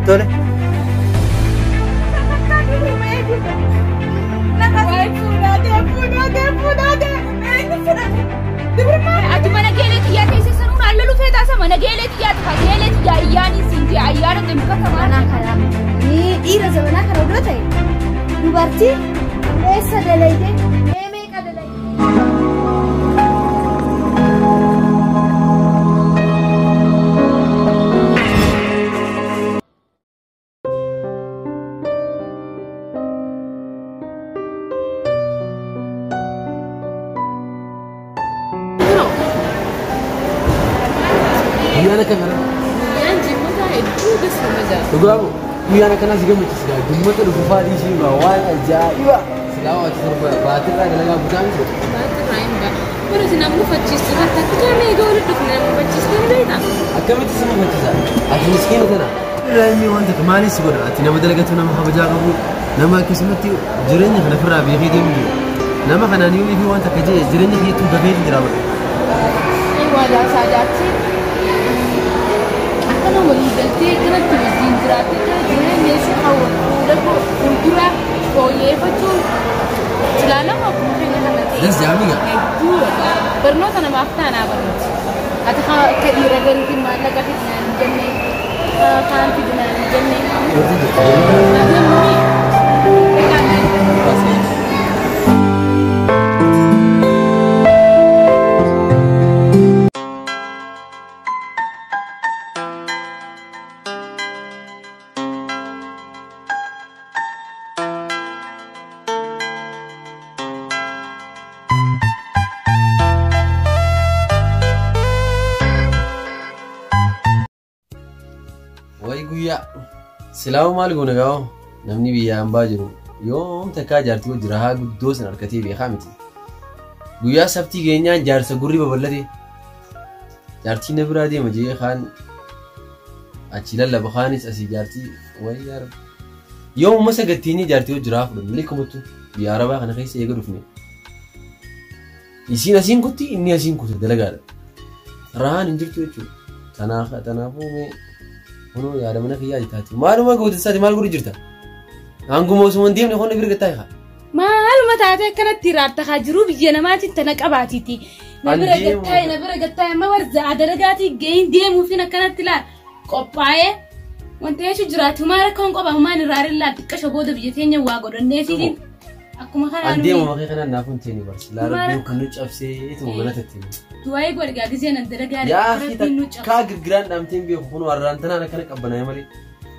Tole. Ati mana geelee xiyyaa teessee sanuun allalu feetaasa mana geelee xiyyaa ta'a geelee xiyyaa ayyaanii siin jee ayyaana ximqata Zamanaa kana dhiira zamanaa kana dura ta'e dubartii eessa dalayde mee meeqa dalayde. Guyyaan akka kana. Guyyaan jimmata hedduu dasuma jira. Dhugaamu guyyaan akkanaa si gammachiisa gaa jimmata dhufu fa'aa dhiisii gaa waan ajaa'iba. Silaa waan achi torba baatirraa dalagaa guutaa miti. Baatirraa hin ba'a. Bara isin amma uffachiistu irratti akka jaamee egaa walitti dhufne nama uffachiistee ni beektaa? Akkamitti si uffachiisa? Ati miskiina tana. Inni waan takka maaliif si godha? Ati nama dalagatu nama kabajaa qabu nama akkasumatti jireenya kana ofirraa beekee deemu jiru. Nama kanaan yoo fi waan takka jee jireenya keetu gafeetu jira bara. Waa jaarsaa jaartii akkana walii galtee kanatti wajjin jiraattee kana jireenya ishee fuula fuuldura fooyyeffachuun silaa nama akkuma keenya kana ta'e. Das jaamiga. Hedduu barnoota namaaf taanaa barnooti. Ati akka dhiira gariitiin maallaqa fidnaan hin jenne kaan fidnaan hin jenne. Ati ammoo Wayi guyyaa silaawu maal goona gaa'o namni biyya hambaa jiru yoom takkaa jaartii wajjin rahaa guddoo san harkatee beekaa miti. Guyyaa sabtii geenyaan jaarsa gurri babal'ate jaartii na biraa deema jee kaan achi lallaba kaanis asii jaartii wayi yaa rabbi. Yoomuma sagattiinii jaartii wajjin rahaa fudhanne malee kumattu biyya arabaa kana keessa eega dhufne. Isiin asiin kutti inni asiin kutte dalagaadha. Rahaan hin jirtu jechuudha. Tanaafuu mee Kunoo yaada mana kiyyaa jirtaati. Maaluma gootisaati maal godhu jirta? Hanguma osuma hin deemne qonna bira gattaa haa. Maaluma taatee akkanatti raarta haa jiruu biyya namaatiin tana qabaatiiti. Na bira An deemu. gattaa'e na bira gattaa'e amma warza dalagaatii gahiin deemuufin akkanatti laal qophaa'ee wanta jechuun jiraatu maa rakkoon qaba humaan irraa laal xiqqasho booda biyya teenya waa godhanneetiin akkuma An kanaan deemu maqee kanaan naaf hin teeni barsi. Laa Maal rabbiin kun nu cabsee ituma mana tatteeni. Du'aa'ee godhe gaa gisee nan dalagaa Yaa akhi rabbiin nu cabse. takkaa girgiraan dhaamteen beeku kun warraan tanaan akkana qabbanaa'e malee.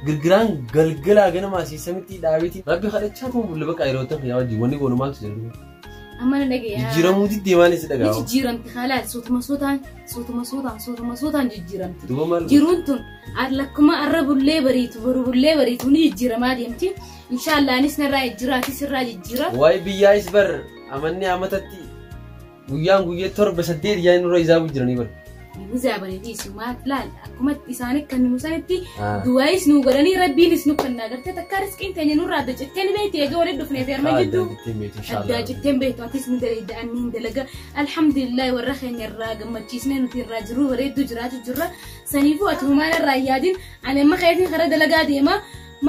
Girgiraan galgalaa ganama asii samitti dhaabeeti. Rabbi kadhachaa tuma bulle bakka yeroo ta'u yaa wajjin wanni goonu maaltu jira. Amma na dhagayaa. Jijjiiramuu diddee maal si Ni dhagaa'u? jijjiiramti halaal suutuma suutaan suutuma suutaan suutuma suutaan jijjiiramti. Duuba maal? Jiruun tun lakkuma arra bullee bariitu boru bullee bariitu ni jijjiiramaa deemti. Inshaallah anis narraa jijjiiraatis irraa jijjiira. Waa'ee biyyaayis bar amanni amatatti guyyaan guyyaa 7 8 yaa'in nurra izaabu jiranii bar. Muzaabanii isumaa laal akkuma isaan kan nu sanitti du'aayis nu godhanii rabbiinis nu kannaa gartee takka riskiin teenya nurraa adda cittee ni beekti egaa walitti dhufnee fi arma jidduu. Addaa citteen beektu atis ni dalagda anni hin dalaga alhamdulillah warra keenya irraa gammachiisnee nuti irraa jiruu bareedduu jiraatu jirra saniifuu ati humaan irraa hin yaadin ani amma keetiin karaa dalagaa deema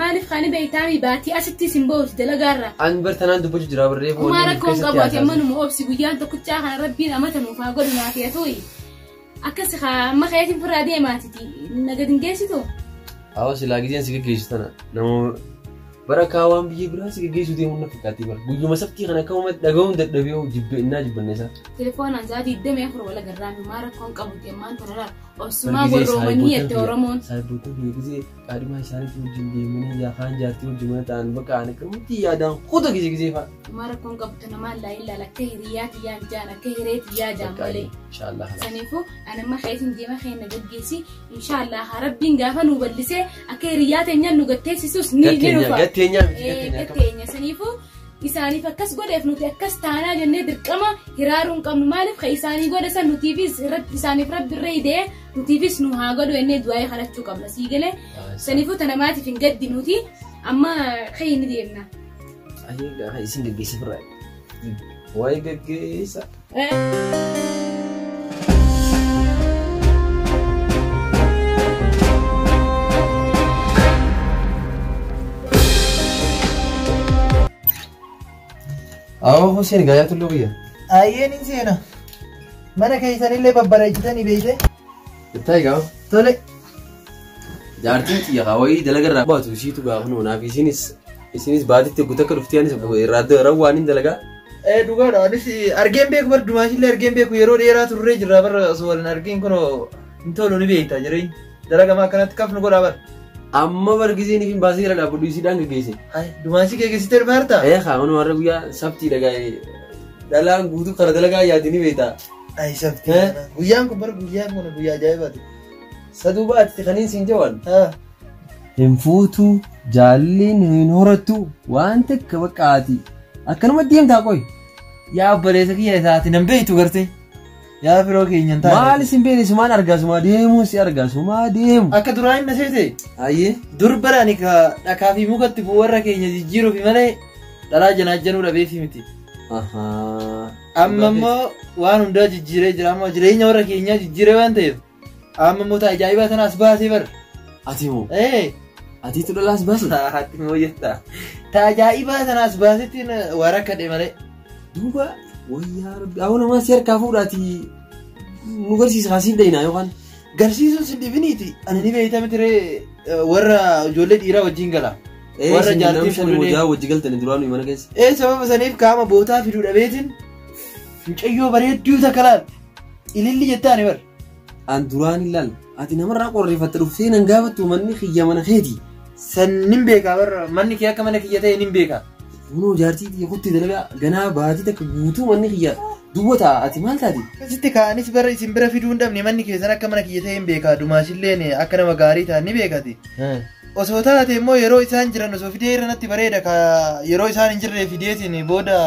maaliif kaani beektaami baatii asitti isin ba'uuti dalagaarraa. An bar tanaan dubbachuu jira barree Humaa rakkoon qabu ati amma numa obsi guyyaan tokkichaa kana rabbiin amata nuuf haa godhu naaf yaa ta'u. Akkas haa amma keetiin firraa deemaatiti nagad hin geessitu. Awa silaa giseen si geggeessu tana nama bara kaawaan biyya biraa si geggeessu deemuun na fakkaatti bara guyyuma sabtii kana akka uummata dhaga'uun dadhabee jibbannaa jibbanne isaa. Telefoonaan sa'aatii 24 wal agarraan humaa rakkoon qabu ammaan tana laal obsumaa warroomanii jette Oromoon. Saayiboota biyya gisee qaadhimaa isaaniitti wajjin deemanii yaakaan jaartii wajjin mana ta'an bakka ani akkamitti yaadaan kuta gisee gisee fa'a. Humaa rakkoon qabu tana maal laa ilaala akka hiriyaa tiyyaan jaan akka hiree tiyyaa jaan malee. Inshaallah. Saniifuu ani amma keetiin deema keenya gaggeessi inshaallah haa rabbiin gaafa nu bal'isee akka hiriyaa teenyaan nu gatteessisus ni dhufa. Gatteenyaa miti gatteenyaa. Gatteenya saniifuu isaaniif akkas godheef nuti akkas taanaa jennee dirqama hiraaruu hin qabnu maaliif ka isaanii godhe san nutiifis irratti isaaniif rabbi irra hidee nutiifis nu haa godhu jennee du'aa'ee kadhachuu qabna sii galee saniifuu tana maatiif hin gaddi nuti amma ka'ii ni deemna. Ayyee isin gaggeessa firraa. Waa'ee gaggeessa. Awwa Hussein gaayaa tulluu biyya. Ayyeen hin seena. Mana keessanillee babbareechitanii beeyte. Itti gaa. Tole. Jaartiin xiyya wayii dalaga irraa baatu ishiitu gaafa nuunaaf isinis baatitti guutuu akka dhuftee anis irraa rawwaan hin dalagaa. Dhugaadha anis argeen beeku bar dumaashillee argeen beeku yeroo dheeraa turree jirra bar osoo waliin argeen kun hin tolu ni beekta jireenya. Dalagamaa akkanatti kafnu godhaa bar. Amma bargiseen ifin baasee jira dhaabbadhu isiidhaan gaggeesse. Dumaashii kee geessitee dhufaa jirtaa? Haa manuma har'a guyyaa sabtii dhagaa dhalaan guutuu kana dalagaa yaaddi ni beekta. Ay sabtii. Guyyaan kun bar guyyaan kun guyyaa ajaa'ibaati. Saduuba ati kaniin siin jawan. Hin fuutu jaalliin hin horattu waan takka baqqaati. Akkanuma deemtaa qoy. Yaa obboleessa kiyya isaati nan beektu gartee. Yaa firoo keenya hin taane. Maal isin beekne sumaan argaa sumaa deemu si argaa sumaa deemu. Akka duraa hin naseete. Ayyee. Dur barani ka dhakaa fi mukatti bu'u warra keenya jijjiiruufi malee dhalaa janaajjanuu dhabeefi miti. Amma immoo waan hundaa jijjiiree jira amma jireenya warra keenyaa jijjiiree waan ta'eef amma immoo ajaa'ibaa tana as baasee bara. Ati moo? Atiitu dhalaas baase? Ati moo jetta. Ajaa'ibaa tana as baasetti waa rakkadhe malee. Duuba wayyaa rabbi awwa namaa si harkaa fuudhaati nu garsiisa kaasiin dhayinaa yookaan. Garsiisuun si dhibiniiti ani ni beeyta miti ree warra ijoollee dhiiraa wajjin gala. Warra jaartii fuudhee wajji galtanii duraan mana keessa. Sababa saniif qaama bootaa fiduu dhabeetiin mucayyoo bareedduu takka laal ililli jettaani bar. An duraan ilaal ati namarraa qorreeffatte dhuftee nan gaafattu manni kiyya mana keeti. San nin beekaa barra manni kee akka mana kiyya ta'e nin beekaa. Kunoo jaartii xiyya kutti dalagaa ganaa baatii takka guutuu manni kiyya duwwa ta'a ati maal taati? Akkasitti ka'anis bara isin bira fiduu hin dhabne manni keessan akka mana kiyya ta'e hin beekaa dumaashilleen akka nama gaarii ta'an ni beekati. Osoo taate immoo yeroo isaan jiran osoo fidee irra natti bareeda ka yeroo isaan hin jirre fideetiin booda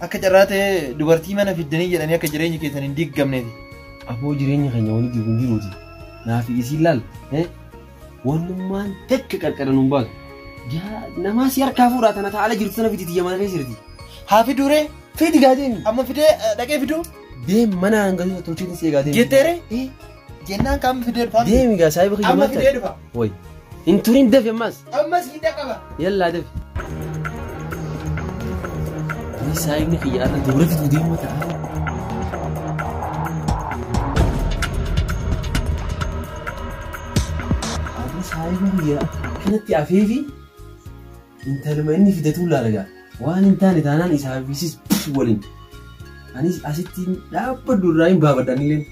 akka carraa ta'e dubartii mana fiddanii jedhanii akka jireenya keessan hin diigamneeti. Aboo jireenya keenya walitti hin jiruuti. Naafi isiin laal wannummaan takka qarqara nuun baatu. Namaa si harkaa fuudhaa tana taa'ala jirtu sana fiditi mana keessa jirti. Haa fiduu ree? Fidi gaa deemi. Amma fidee dhaqee fiduu? Deemi mana hanga tolcheetiin si eegaa deemi. Jetteere? Jennaan qaama fidee dhufa. Deemi gaa saayiba kiyya Amma fidee dhufa. Wayi. Hin turin dafi ammas. Ammas hin dhaqaba. Yallaa dafi. Ni saayibni kiyya irra dubra fiduu deemu ta'a. Ati saayibni kiyya akkanatti afeefi intaluma inni fidatu laalagaa waan hin taane taanaan isaafis waliin. Anis asitti dhaabbadhu irraa hin baafadha anilleen.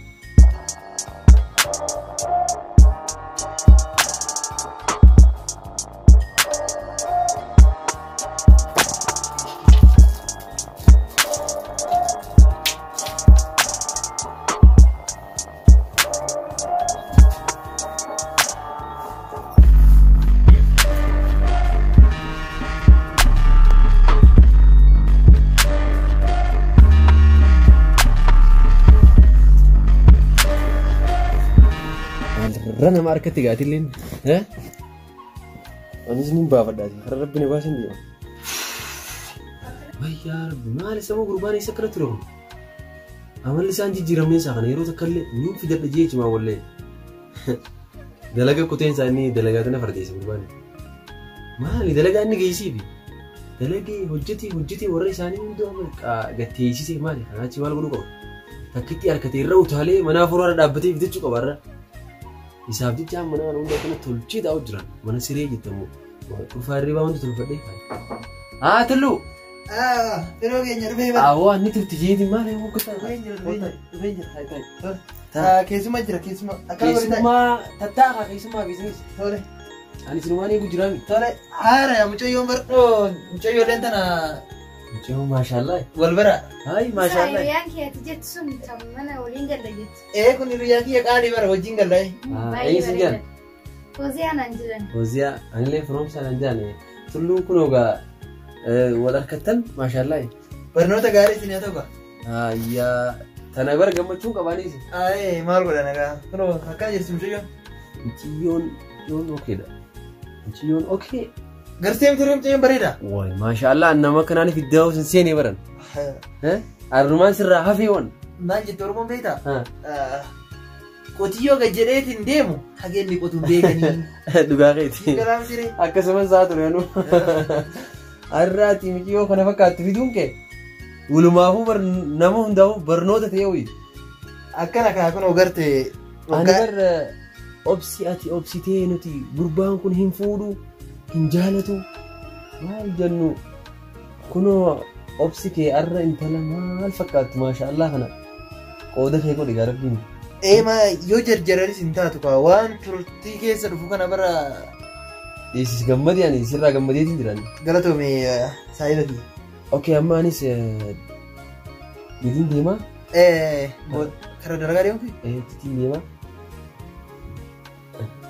Nama harkatti gaatilleen anis nin baafadhaati karaa rabbi na baasin deema. Wayyaa rabbi maal isa moo gurbaan eessa akkana ture kun? Amalli isaan jijjiiramne isaa kana yeroo takka illee niin fidadha jee cimaa wallee. Dalaga kuteen isaa inni dalagaa tana fardeessa gurbaan. Maali dalagaa inni geessiifi? Dalagee hojjetee hojjetee warra isaanii hundaa gatteessisee maali kanaa achi maal godhuu qaba? Takkitti harkatee irra utaalee mana afuraa dhaabbatee fidachuu qaba irra. Isaaf jecha mana kana hunda kana tolchee taa'u jiran mana siree jettamu qulfaa hirribaa hundi tolfadhee. Haa tulluu. Firoo keenya dhufee bara. Awwa inni turti jeeti maal eeguu kutaa. Dhufee jira. Keessuma jira keessuma. Keessumaa tattaaqa keessumaa keessumis. Tole. Ani sinumaan eeguu jiraami. Tole haara mucayyoon barnoo mucayyooleen tana. Mucayyoon maashaallah. Wal bara. Hayi maashaallah. Hiriyaan kee ati jettu sun kan mana waliin galla jettu. Kun hiriyaa kiyya qaalii bara wajjin galla. Eenyu sin jedhan? Hooziyaa naan jedhan. Hooziyaa anillee firoomsaa naan jedhan. Tulluun kun ogaa wal harkattan maashaallah. Barnoota gaarii isin haa ta'u gaa. Ayyaa tana bara gammachuun qabaanis. Ayee maal godhan egaa kunoo akkana jirti mucayyoon. Mucayyoon yoon okeedha. Mucayyoon okee. Gartee miti mucayyoon bareeda. Wayi maashaallah nama kanaan fiddaa hin seenee baran. Arrumaan sirraa hafee wan. Maal jette Oromoon beektaa? Qotiyyoo gad jedheetiin deemu hageenni qotuun beekanii. Dhugaa keeti. Akkasumas saa ture nu. Har'aati mucayyoo kana fakkaattu fiduun kee. Walumaafuu nama hundaafuu barnoota ta'e hoyi. Akkana kaa kun ogarte. Ani bar obsi ati obsitee nuti gurbaan kun hin fuudhu hin jaalatu maal jennu kunoo obsi kee arra intala maal fakkaattu maashaallah kana qooda kee godhi gaa rabbiin. Eema yoo jarjaranis hin taatu kaa waan turtii keessa dhufu kana bara. Dhiisis gammadii ani sirraa gammadeetiin jiran. Galatoome saayiba kiyya. Okay amma anis gadiin deemaa. Karaa dalagaa deemuufi? Titiin deemaa.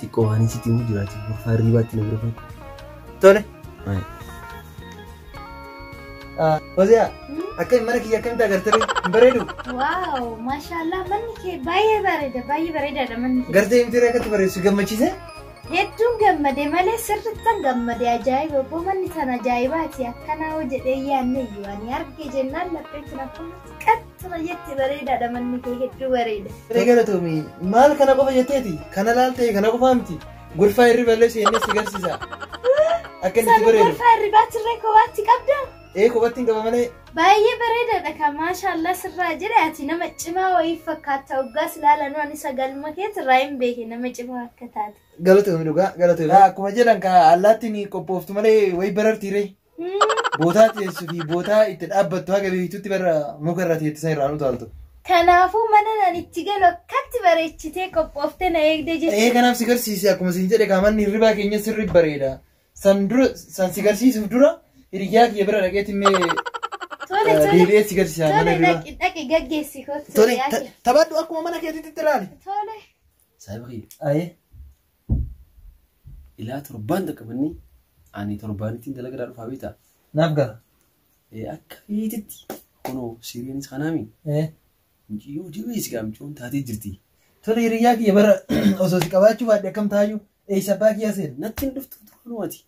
Xiqqoo waan sitti himu jiraati. Gorfaa hirribaatti na bira fakkatu. Tole. Waziyaa akkami mana kiyya akkamitti agartee hin bareedu? Waaw maashaallah manni kee baay'ee bareeda baay'ee bareedaadha manni kee. Gartee himtee akkatti bareessu gammachiise? Hedduun gammade malee sirrittan gammade ajaa'iba obbo manni tan ajaa'ibaati akkanaa hoo jedhee yaadne iyyuu ani arge jennaan lapheen kun akkamatti qaxxura jetti bareedaadha manni kee hedduu bareeda. Galatoomi maal kana qofa jetteeti kana laaltee kana qofaa miti gorfaa hirriba illee seennee si garsiisa. Akka inni itti bareedu. Gorfaa hirribaatirree kophaatti qabdaa? Ee kophatti hin qaba malee. Baay'ee bareedaadha kan maashaallah sirraa jedhe ati nama cimaa wayii fakkaata hoggaas ilaalanuu ani sagaluma keetirraa hin beeke nama cimaa akka taate. Galatoomi dhugaa galatoomi. Akkuma jedhan ka allaattiin qophooftu malee wayi barartiire. Bootaa teessuu fi bootaa itti dhaabbattu haga beektutti bara muka irra teessisan irraa nu taaltu. Kanaafuu mana nan itti galu akkatti bareechitee qophooftee na eegde jechuudha. Ee kanaaf si garsiise akkuma siin jedhe kaamanni hirribaa keenya sirri bareeda. San dura san si garsiisuuf dura hiriyyaa kiyya bira dhaqeetti mee deebi'ee si garsiisa mana hirribaa. Tole dhaqi gaggeessi kottu. Tole taphadhu akkuma mana keetiitti ilaali. Tole. Saayiba kiyya. Ayee. Ilaa torbaan takka manni ani torbaanittiin dalagaa dhufaa beektaa? Naaf gala. Akka feetitti kunoo sireenis kanaami. Mucayyoo jabeessi gaa mucayyoon taatee jirti. Tole hiriyyaa kiyya bara osoo si qabaachuu baadhe akkam taayyuu eessa abbaa kiyya seena? Natti hin dhuftu duraanuu ati.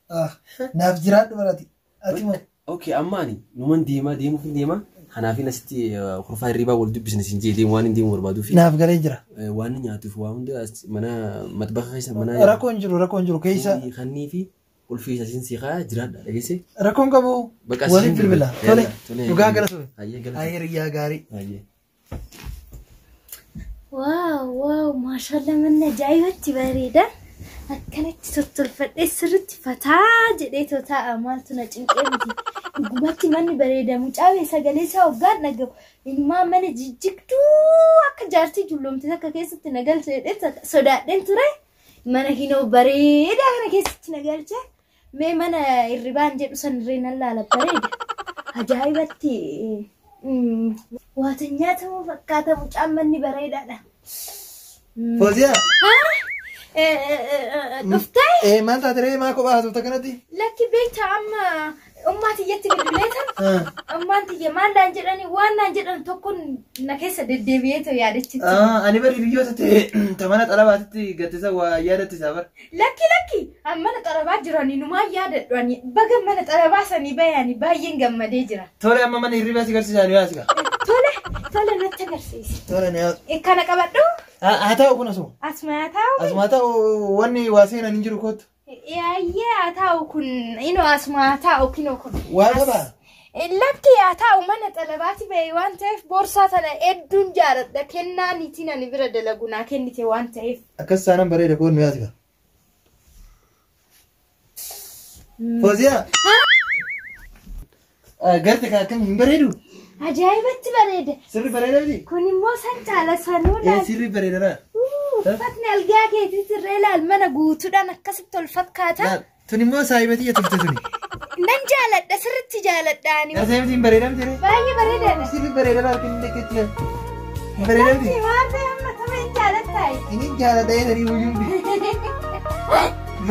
Naaf jiraadhu barati. Ati moo? Okay amma ani numan deemaa deemuuf hin deemaa. Kanaafin asitti kurfaa hirribaa wal dubbisne siin jee deemu waan hin deemu barbaaduufi. Naaf galee jira. Waan nyaatuuf waa hunda mana matbaxa keessa mana. Rakkoon jiru rakkoon jiru keessa. Kannii fi ulfii isa siin siiqaa jiraadha dhageesse. Rakkoon qabu. Waliin bilbila. Tole dhugaa galatoomi. Ayyee hiriyyaa gaarii. Waaw waaw maashaallah manni ajaa'ibatti bareeda. Akkanatti tottolfadhee sirriitti fataa jedhee totaa'a maaltu na cinqee miti. Dhugumatti manni bareeda mucaa sagalee isaa hoggaan dhagahu ilmaan mana jijjigduu akka jaartii julloomte takka keessatti na galche jedhee sodaadheen ture. Mana hinoo bareedaa kana keessatti na galche. Mee mana hirribaan jedhu sanirree nan laala bareeda. Ajaa'ibatti waata nyaatamu fakkaata mucaan manni bareedaadha. Fooziyaa. Dhuftee? Maal taate ree maa kophaa haasofta kanatti? Lakki beektaa amma ummaa tiyyatti bilbileetan ummaan tiyya maal naan jedhani waan naan jedhan tokkoon na keessa deddeebi'ee ta'u yaadachitti. Ani bari biyyoota ta'e mana xalabaatitti gattisa waa yaadattisa bara. Lakki lakki an mana xalabaa jirani numaan yaadadhu ani baga mana xalabaa sanii bayani baay'een gammadee jira. Tole amma mana hirribaa si garsiisaa ni yaasika. Tole tole natti agarsiisi. Tole ni yaas. Kana qabadhu. Haa ta'u kun asuma. Asuma haa ta'u. Asuma haa ta'u wanni waa seenan hin jiru kootu. Yaayyee haa ta'u kun inoo asuma haa ta'u kinoo kun. Waa qabaa? Lakki haa ta'u mana xalabaati bahe waan ta'eef boorsaa tana hedduun jaaladha kennaa niitiin ani bira dalagu naa kennite waan ta'eef. Akkas saanan bareeda koon nu yaasika. Fooziyaa. Garte kaa akkam hin bareedu? Ajaa'ibatti bareeda. Sirri bareeda miti? Kun immoo san caala sanuu laal. Sirri bareeda laa. Uffatni algaa keetii sirree laal mana guutuudhaan akkasitti ol fakkaata. Tun immoo saayibatii turte tuni. Nan jaaladha sirriitti jaaladha ani. Saayibatii hin bareeda miti? Baay'ee bareedaadha. Sirri bareeda laal kan inni keetti laal. Hin bareeda miti? Waan ta'e amma tapha hin jaalattaa? Inni jaaladha eessanii guyyuun bi.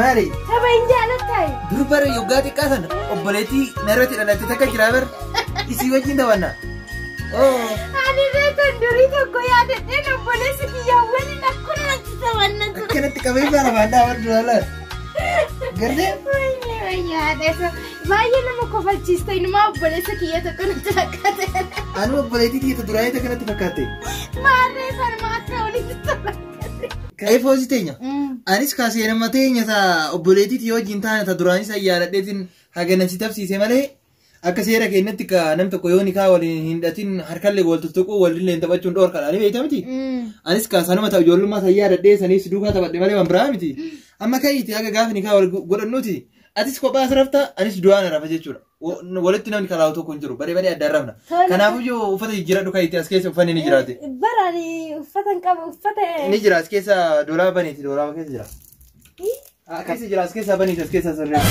Maali? Tapha hin jaalattaa? Dur bara yoggaa xiqqaa sana obboleettii narratti dhalatte takka jira bara isii wajjin taphanna. Ani beekan durii tokko yaadadheen obboleessi kiyyaa waliin akkanatti taphanna ture. Akkanatti qabee faana faandhaa bara duraa laal. Gartee? Baay'ee nama kofalchiista inumaa obboleessa kiyya tokko natti fakkaate. Anu obboleettii kiyya duraanii takka natti fakkaate. Maarree sanuma akka walitti fakkaate. Ka'ee foosii teenya. Anis kaasee nama teenya ta'a obboleettii kiyya wajjin taane ta'a duraanis yaadadheetiin haganasi tabsiise malee Akka seera keenyatti ka nam tokko yoo nikaa waliin hin hidhatin harkallee wal tuttuquu walillee hin taphachuun dhoorkadha. Ni beekta miti? Anis ka sanuma ta'u ijoollummaa sayyaa dadhee saniif si duukaa taphadhe malee waan biraa miti. Amma ka'iiti haga gaafa nikaa wal godhannuuti. Atis kophaa as rafta anis du'aan rafa jechuudha. Walitti namni kalaawu tokko hin jiru. Baree baree addaan rafna. Kanaafuu uffata jijjiiradhu ka'iiti as keessa uffanni ni jiraate. Barani uffata hin qabu uffata. Ni jira as keessa doolaaba baniiti doolaaba keessa jira. Keessa jira as keessa baniiti as keessa sirree.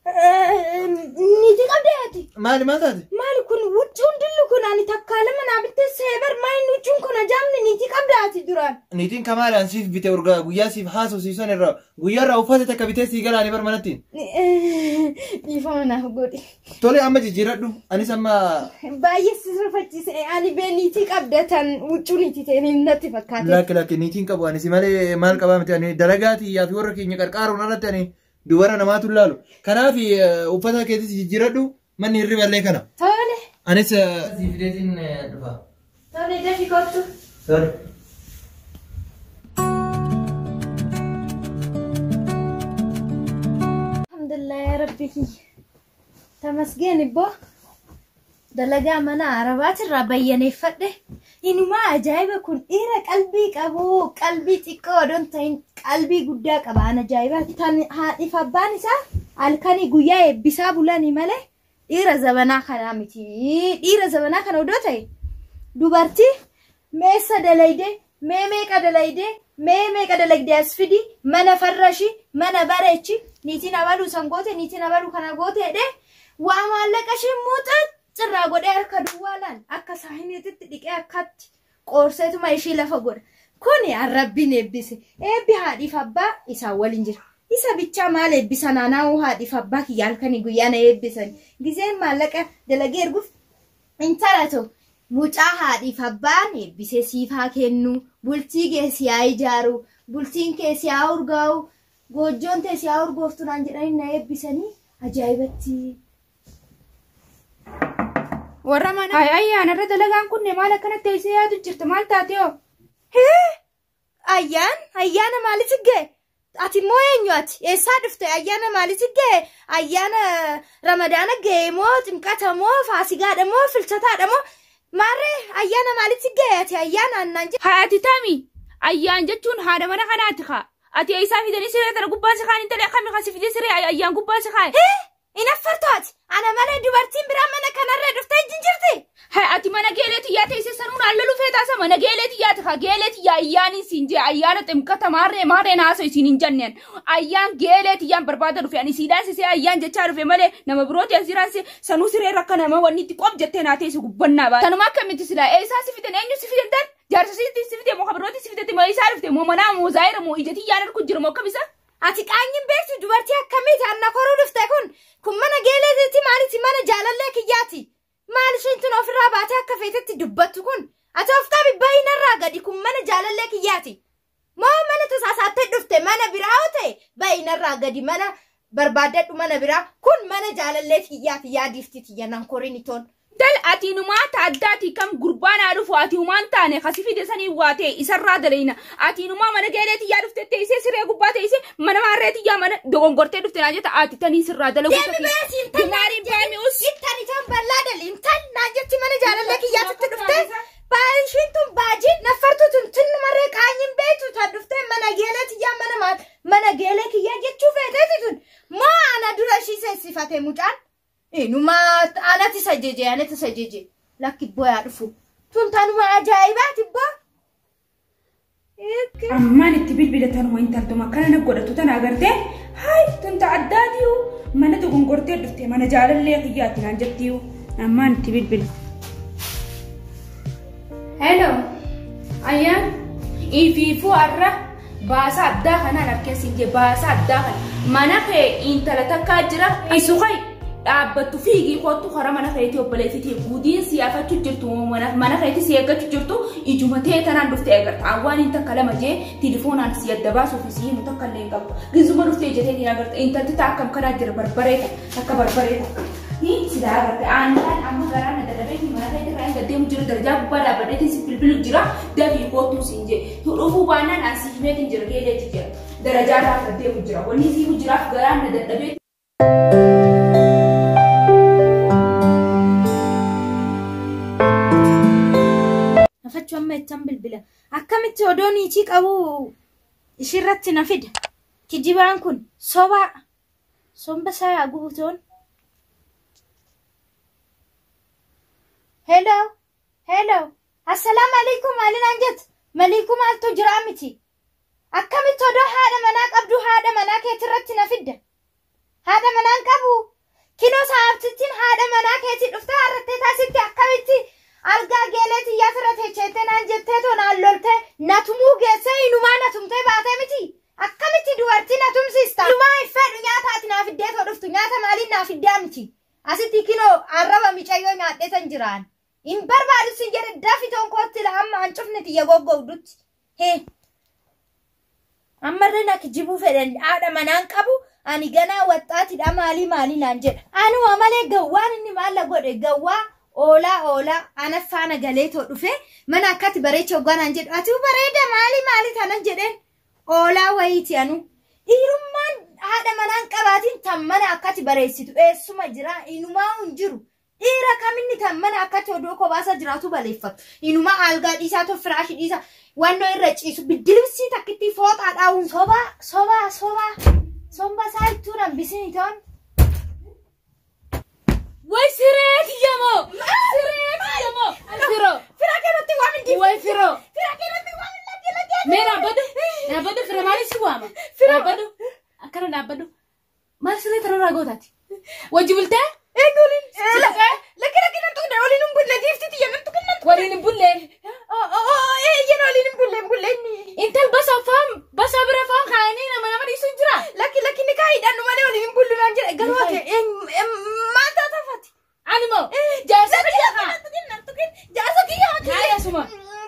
Niitii qabdee ati. Maali maal taate? Maali kun huccuun dillu kun ani takkaa lama naa bittee seebar maali huccuun kun ajaa'ibni niitii qabdee ati duraan. Niitiin kamaalaan siif bite urgaa guyyaa siif haasofsiisan irraa guyyaa irraa uffata takka bitee sii galaanii bar manatti. Dhiifama naaf godhi. Tole amma jijjiiradhu anis amma. Baay'ee si rifachiise ani bee niitii qabda tan huccuu niitii ta'e natti fakkaate. Lakki lakki niitiin qabu anis malee maal qabaa miti ani dalagaatii yaa fi warra keenya qarqaaruun alatti ani. Dubara namaatu laalu. Kanaaf uffata keetis jijjiiradhu manni hirriballee kana. Tole. Anis siif fideetiin dhufa. Tole dafii kottu. Tole. Alhamdulillah yaa rabbi kiyya. Tamasgeen ibboo dalagaa mana arabaatirraa bayyaneeffadhe. Inumaa ajaa'iba kun dhiira qalbii qabu qalbii xiqqoo odoon ta'in qalbii guddaa qaba an ajaa'ibaati. Tan haadhiif abbaan isaa halkanii guyyaa eebbisaa bulanii malee dhiira zabanaa kanaa miti. Dhiira zabanaa kana odoo ta'e dubartii meessa dalaydee mee meeqa dalaydee mee meeqa dalagdee as fidi mana farrashi mana bareechi niitiin abaluu san goote niitiin abaluu kana goote jedhee waa maallaqa ishee muuxan. Cirraa godhee harka duwwaalaan akka saahiniitti dhiqee akkatti qoorseetuma ishii lafa godha. Kuni arrabbiin eebbise. Eebbi haadhiif abbaa isaan waliin jira. Isa bichaa maal eebbisa naanna'uu haadhiif abbaa kiyya halkanii guyyaa na eebbisan. Gizeen maallaqa dalagee erguuf intala ta'u mucaa haadhiif abbaan eebbisee siif haa kennu. Bultii kee si haa ijaaru. Bultiin kee si haa urgaa'u. Goojjoon tee si haa urgooftu naan jedhanii na eebbisanii ajaa'ibatti. Warra mana. Ay ayyaan irra dalagaan kun maal akkanatti teessee yaadu jirta maal taate hoo? Hee! Ayyaan ayyaana maalitti ga'e? Ati immoo eenyu ati? Eessaa dhufte? Ayyaana maalitti ga'e? Ayyaana Ramadaana ga'e moo Ximqata moo Faasigaadha moo Filchataadha moo? Maarree ayyaana maalitti ga'e ati ayyaana annaan jedhe? Haa ati tami ayyaan jechuun haadha mana kanaati kaa. Ati eessaa fidanii siree tana gubbaa si kaan intala akkami kasi fidee siree ayyaan gubbaa si kaan? Hee! Inaffartooti. Ana malee dubartiin biraa mana kanarra dhuftee jirti. Haa ati mana geeleetti yaa teessee sanuun halluu feetaasa mana geeleetti yaa ta'a geeleetti yaa ayyaaniin siin jee ayyaana ximqata maarree maarree naasoo isiin hin jenneen ayyaan geeleetti yaan barbaada dhufe ani siidhaan sisee ayyaan jechaa dhufe malee nama birooti asiraan sanuu siree rakka nama wanni itti qof jettee naa teesse gubbannaa baate. Tanuma akkamitti silaa eessaa si fiden eenyu si fiden tan jaarsa si fide moo kabirooti si fidete moo eessaa dhufte moo manaa moo zaayira moo ijati yaan arku jiru moo akkamisa. Ati qaanyiin beektu dubartii akkamiiti anna koruu dhufte kun kun mana geeleetitti maalitti mana jaalallee kiyyaati maal isheen tun ofirraa baatee akka feetetti dubbattu kun ati of qabi baay'inarraa gadi kun mana jaalallee kiyyaati moo mana tasaasattee dhufte mana biraa yoo ta'e baay'inarraa gadi mana barbaadadhu mana biraa kun mana jaalallee kiyyaati yaadiifti tiyya nan koriin itoon. Dal ati numaa taaddaati kam gurbaan haa dhufu ati humaan taane kasi fide sanii waa ta'e isarraa daleena ati numaa mana geeleetti yaa dhufte teessee siree gubbaa teessee mana maarreetti yaa mana dogongortee dhufte naa jetta ati tanii sirraa dalagu. Deemi beesi intal intal itaan bal'aa dali intal naa jetti mana jaalallee kiyyaatitti dhufte baay'ishiin tun baajiin naffartu tun tunnumarree qaanyiin beektu taa dhuftee mana geeleetti yaa mana mana geelee kiyyaa jechuu feeteeti tun moo ana dura ishii seensifate mucaan. Inuma anatti sajeje anatti sajeje lakki boyaa dhufu tun tanuma ajaa'ibaati boo. Ammaan itti bilbila tanuma intaltuma akkana na godhatu tana agartee hayi tun ta'addaatiyu mana dogongortee dhufte mana jaalallee kiyyaatti naan jettiyu ammaan itti bilbila. Hello ayyaan ifiifuu arra baasa addaa kanaan harkeessin jee baasa addaa kana mana kee intala takkaa jira isuqay. Dhaabbattu fiigii kottu karaa mana keetii obboleettiitii guudiin siyaafachuu jirtu mana keetii si eeggachuu jirtu ijuma ta'e tanaan dhuftee agarta. Awwaan hin takka lama jee telefoonaan si adda baasuuf si himu takka illee hin qabu. Gizuma dhuftee ija ta'eetiin agarta intalti ta'a akkam kanaa jira barbaree takka barbaree takka. Silaa agarte aannan amma garaa na dadhabee mana keetii irraa hin gaddeemu jiru darajaa gubbaa dhaabbadheetiin si bilbilu jira dafii kottuu siin jee dhufuu baannaan an si himeetiin jira geeleetii jira darajaa irraa gaddeemu jira wanni si himu jiraaf garaa na dadhabee. galchu amma ittan bilbila. Akkamitti odoo niitii qabu ishirratti na fida. Kijibaan kun sobaa. Somba isaa gubutoon. Hello, hello. Assalaamu alaikum maaliin jettu? Maliiku maaltu jira miti? Akkamitti odoo haadha manaa qabdu haadha manaa keetirratti na fidda? Haadha manaan qabu. Kinoo saabtittiin haadha manaa keetii dhuftee harrattee taasitti akkamitti algaa geelee xiyyaasirra teecheettee naan jettee too naan loltee na tumuu geessee inumaa na tumtee baatee miti? Akkamitti dubartii na tumsiista? Inumaa hin fedhu nyaata ati naa fiddee too dhuftu nyaata maaliin naa fiddaa miti? Asitti kinoo arraba micayyoo nyaadhee tan jiraan. Hin barbaadu sin jedhe dafitoon kootti la amma hancufni xiyya goggogdutti. Hee. Ammarree na kijibuu fedhan haadha manaan qabu ani ganaa waxxaatidha maalii maalii naan jedha. Anuma malee gawwaan inni maalla godhe gawwaa oolaa oolaa ana faana galeetoo dhufe mana akkatti bareecha hoggaa naan jedhu ati bareeda maalii maalii tanan jedheen oolaa wayiiti anu. Dhiirummaan haadha manaan qabaatiin tan mana akkatti bareessitu eessuma jira inumaa hin jiru. Dhiira kaminni tan mana akkatti odoo kobaasa jiraatu baleeffatu. Inumaa algaa dhiisaa too firaashii dhiisaa wannoo irra ciisu biddilibsii takkitti fooxaa dhaawun sobaa sobaa sobaa somba isaa ittuu nan bisini toon. Way siree tiyyamoo! Siree tiyyamoo! Firoo! Fira keetti waan hin Way firoo! Fira keetti waan hin lakki lakki. Mee dhaabbadhu! Dhaabbadhu fira maaliif si waama? Dhaabbadhu! Akkana dhaabbadhu! Maal siree tanarraa gootaati? Wajji bultee? Eenyu waliin? Lakki lakki nan tuqne waliin hin bulle giifti tiyya nan tuqne nan tuqne. Waliin hin bulle. Eeyyan waliin hin bulle hin bulle inni. Intal basa foon basa bira foon kaayanii nama nama dhiisu hin jira. Lakki lakki ni kaa hidhannu malee waliin hin bullu naan jedhe garuu ati maal taata fati? Ani moo jaarsa kiyya haa. Nan tuqin jaarsa kiyya haa. Haaya suma.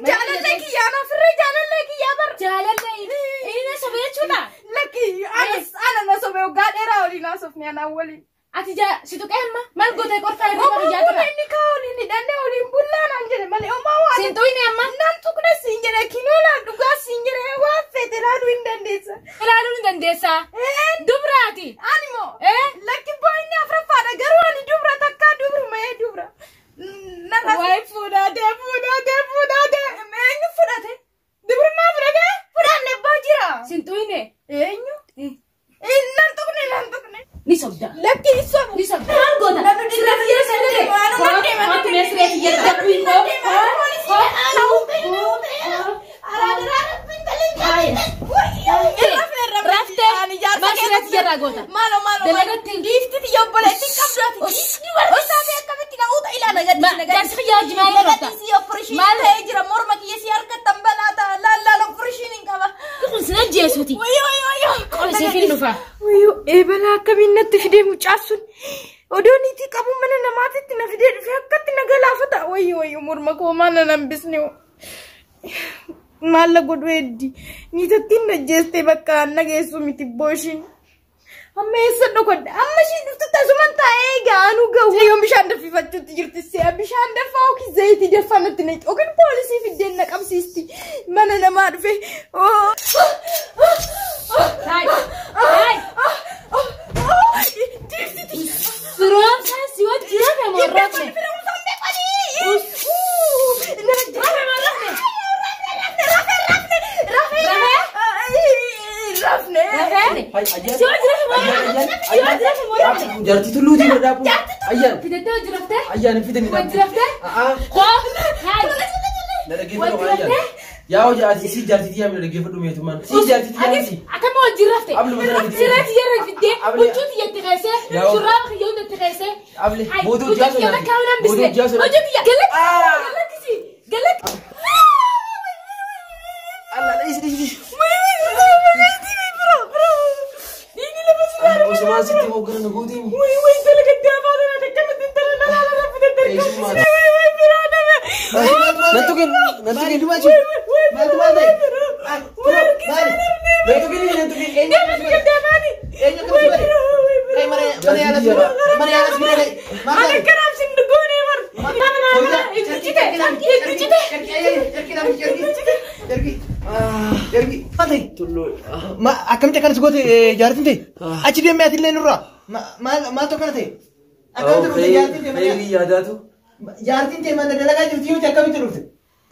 Jaalallee kiyyaa naaf irree jaalallee kiyyaa bar. Jaalallee inni na sobe jechuudha. Lakki ana na sobe waggaa dheeraa waliin haasofne anaan waliin. Ati jaa si tuqee amma maal gootee qorfaa irra biyyaa tura. Inni kaa waliin hidhannee waliin bullaa naan jedhe malee homaa waan. Siin xuyne amma. Nan tuqne siin jedhe kinoolaan dhugaa siin jedhe waan feete ilaaluu hin dandeessa. Ilaaluu hin dandeessaa. Dubraati. Ani moo. Lakki boo'inni afuraffaadha garuu ani dubra takkaa dubruma ee dubra. Wayi fuudhaatee fuudhaatee fuudhaatee. Eenyu fudhate? Dubrummaa fudhatee? Fudhanne boo jira. Siin xuyne. Eenyu? Nan tuqne nan tuqne. Ni sobda. Lakki hin sobu. Ni sobda. Maal goota? Siree tiyya siree. Kootu mee siree tiyya dabbii koo. Raftee. Maal siree tiyya irraa goota? Maaloo maaloo. Dalagatti. Giifti tiyya obboleettiin qabdu ati. Dubartii taatee akkamitti na uuta ilaala gadi na gadi. Jaarsi kiyya hojii maal irra Gadhiisii operation ta'ee jira morma kiyya si harkattan balaa ta'a laal operation hin qaba. Kun sin ajjeesuuti. Wayyoo wayyoo wayyoo. Qola siif hin dhufa. Wayyoo eebalaa akkamiin natti fidee mucaa sun odoo niitii qabu mana namaatitti na fidee dhufee akkatti na galaafata. Wayyoo wayyoo morma koo maal na hambisne. Maalla godhu heddi niitattiin na jeestee bakka na geessu miti booshin. Amma eessa dhokodha? Amma ishiin dhuftu tasuman taa'ee gaanuu gahu. Yoon bishaan danfifachuutti jirti si'a bishaan danfaa yookiin zayitii danfaa natti naqi yookiin poolisii fiddeen na qabsiisti. Mana namaa dhufe. Taa'e. Taa'e. Firoomsaan si wajji rafe moo rafne? Rafe moo rafne? Rafne. Rafe? Si wajji rafe moo rafne? Si wajji rafe moo rafne? Jaartii tulluutii bira dhaabu. Ayyaan. Fidattee wajji raftee? Ayyaan fidanii Wajji raftee? Koo. Hayi. Na dhaggeeffadhu ayyaan. Yaa hojii ati si jaartii tiyyaa na dhaggeeffadhu meetummaan. Si jaartii tiyyaa miti. Akkama wajji rafte? Abli mata na Siree tiyya irra fiddee Abli. huccuu tiyyatti keessee Yaa. shurraaba kiyya hunda itti keessee. Abli booda hojii Huccuu tiyya bakka hawlaan Booda bisne. hojii haasoo. Huccuu tiyya galakkisi galakkisi galakkisi. Allah dhiisi dhiisi. Osumaan sitti hoggana na gootiin. Nan tuqin nan tuqin. Maaltu maal ta'e? Maali? Nan tuqin nan tuqin. Eenyu akkamitti bare? Kai mana yaalas bira mana yaalas bira kai. Maal ta'e? Akkamitti akkanas goote jaartiin ta'e? Achi deemee ati illee nurraa maaltu akkana ta'e? Akkamitti dhufte jaartiin ta'e mana Khayrii yaadaatu. jaartiin ta'e mana dalagaa jirti yoo akkamitti dhufte?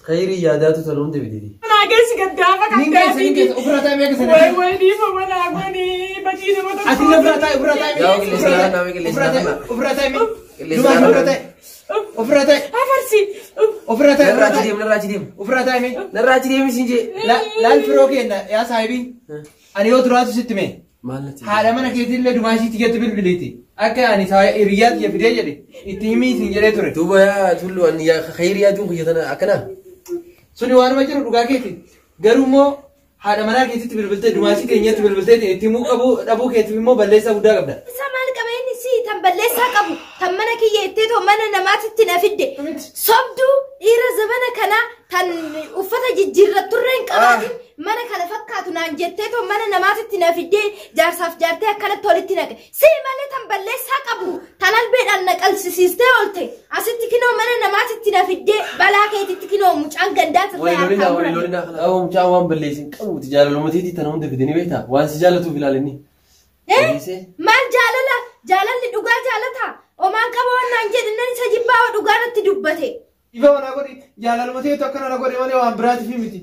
Khayrii yaadaatu tan hunda bididi. Naa geessi gaddaafa kan Nin keessa nin keessa ofirraa taa'ee meeqa sana. Way way dhiifama naa godhi badii nama tokko. Ati ofirraa taa'e ofirraa taa'e. Yaa qilleensa naannaa mee qilleensa naannaa. Ofirraa taa'e mee. Qilleensa Dumaashii naannaa. ofirraa taa'e. Ofirraa taa'e. Afarsi. Ofirraa taa'e. Narraa achi deem narraa achi deem. Ofirraa taa'e mee. Narraa achi deemi siin jee. Laal firoo kenna yaa saahibii. Ani yoo duraatu sitti mee. Maal natti? Haadha mana keetiillee dumaashii tiyyatti bilbiliiti. Akka ani hiriyyaa tiyya fidee jedhe itti himii siin jedhee ture. Duuba yaa tullu ani yaa khayrii yaaduun kiyya tana akkana. Suni waanuma jiru dhugaa keeti. Garuu immoo haadha manaa keetitti bilbiltee dumaashii keenyatti bilbiltee itti himuu qabu dhabuu keetiif immoo balleessaa guddaa qabda. Isa maal qaba inni si tan balleessaa qabu tan mana kiyya ittee too mana namaatitti na fidde. Sobduu dhiira zamana kanaa tan uffata jijjiirratturree hin qabaatin mana kana fakkaatu naan jettee too mana namaatitti na fiddee jaarsaaf jaartee akkanatti walitti naqe. Si malee tan balleessaa qabu tan albeedhaan na qalsisiistee oolte asitti kinoo mana namaatitti na fiddee balaa keetitti kinoo mucaan gandaa Wali turre lolinaa harkaan wali murame. lolinaa kana. Awwa mucaan waan balleessin qabuuti jaalalumatiitii tana hunda fidanii beektaa waan si jaallatuuf ilaalinni. Eh? Maal jaalala jaalalli dhugaa jaalata omaan qaba waan naan jedhe nan isa jibbaa dhugaa natti dubbate. Ifa manaa godhi jaalaluma ta'etu akkana na godhe malee waan biraatiif miti.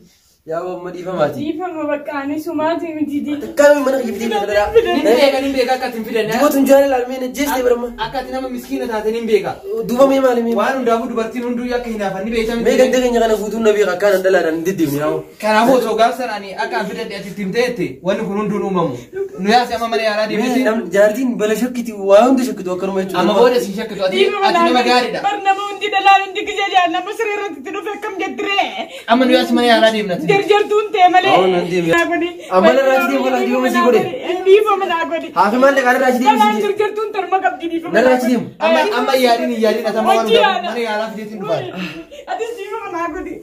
Yaa amma dhiifamaati. Dhiifama bakka ani sumaati miti. Akkamiin mana kiyya fidee beektaa? Nin beeka nin beeka akka ati hin fidanne. Duuba tun jaalala almee na jeestee barama. Akka ati nama miskiina taate nin beeka. Duuba mee maali mee? Waan hundaafuu dubartiin hunduu akka hinaafan ni beekta Mee ganda keenya kana guutuun na beeka akkaan dhalaadhaan hin deddeemne yaa. Kanaafuu osoo gaafsan ani akka an fidadhe ati itti himteetti wanni kun hunduun uumamu. Nu yaasi amma mana yaalaa deemniti. Jaartiin bala shakkitu waa hunda shakkitu akkanuma jechuudha. Amma booda si shakkitu ati Dhiifama ati naa nama godhi. gaariidha. Bar nama hundi dhalaan hundi gija jaallama siree irratti itti dhufe akkam jettiree. Amma nu yaasi mana yaalaa deemnati. Jarjartuun ta'e malee. Awwa nan deemi. Naa godhi. Amma narraa achi deemu walaa dhiifama sii godhe. Dhiifama naa godhi. Haafi maal dhaqaa narraa achi deemu Dhalaan siin jee. jarjartuun tarma qabdi dhiifama. Narraa achi deemu. Amma amma yaadin hin yaadin ati amma waan Hojii hundaafuu yaada. mana yaalaa fideetiin dhufaan. Atis dhiifama naa godhi.